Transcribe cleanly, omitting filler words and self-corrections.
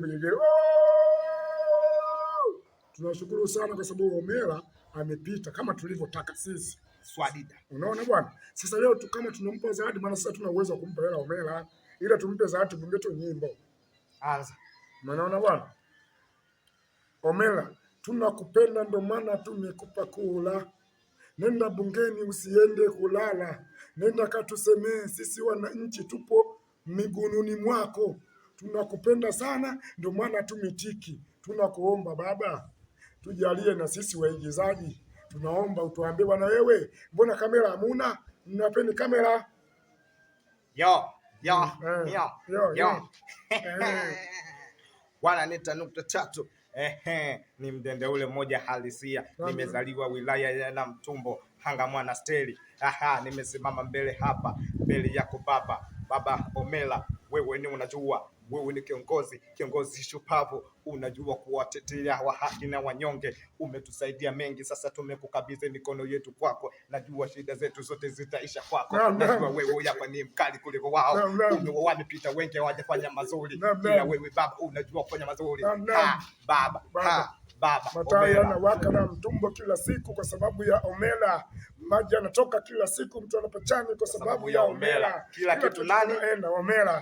Vigelegele. Tunashukuru sana kwa sababu Homera amepita kama tulivyotaka sisi. Swadida. Unaona bwana? Sasa leo tu kama tunampa zawadi, maana sasa tuna uwezo wa kumpa hela Homera, ila tumpe zawadi, tumpe tu nyimbo. Anza. Unaona bwana? Homera, tunakupenda ndo maana tumekupa kula. Nenda bungeni usiende kulala. Nenda katusemee, sisi wananchi tupo miguununi mwako. Tunakupenda sana ndo maana tumetiki. Tunakuomba baba, tujalie na sisi waigizaji. Tunaomba utuambie bwana, wewe mbona kamera hamuna? Mnapeni kamera. Yo, yo, yo, Yo, yo. Eh. Wananiita nukta tatu. Ehe, ni mdende ule mmoja halisia. Nimezaliwa wilaya ya Namtumbo, Hanga mwana steli. Aha, nimesimama mbele hapa, mbele yako baba, baba Homera, wewe ni unajua, wewe ni kiongozi, kiongozi shupavu, unajua kuwatetea wa haki na wanyonge. Umetusaidia mengi, sasa tumekukabidhi mikono yetu kwako. Najua shida zetu zote zitaisha kwako. Naam, naam. Najua wewe hapa ni mkali kuliko wao. Naam, naam. Wamepita wengi hawajafanya mazuri, Naam, ila naam. wewe baba unajua kufanya mazuri. Naam, naam. Ha, baba, Baba. ha, baba, Mataa Homera. yanawaka Namtumbo kila siku kwa sababu ya Homera. Maji yanatoka kila siku mtu anapachani kwa sababu ya Homera. Kila kitu nani? Kinaenda Homera. Kila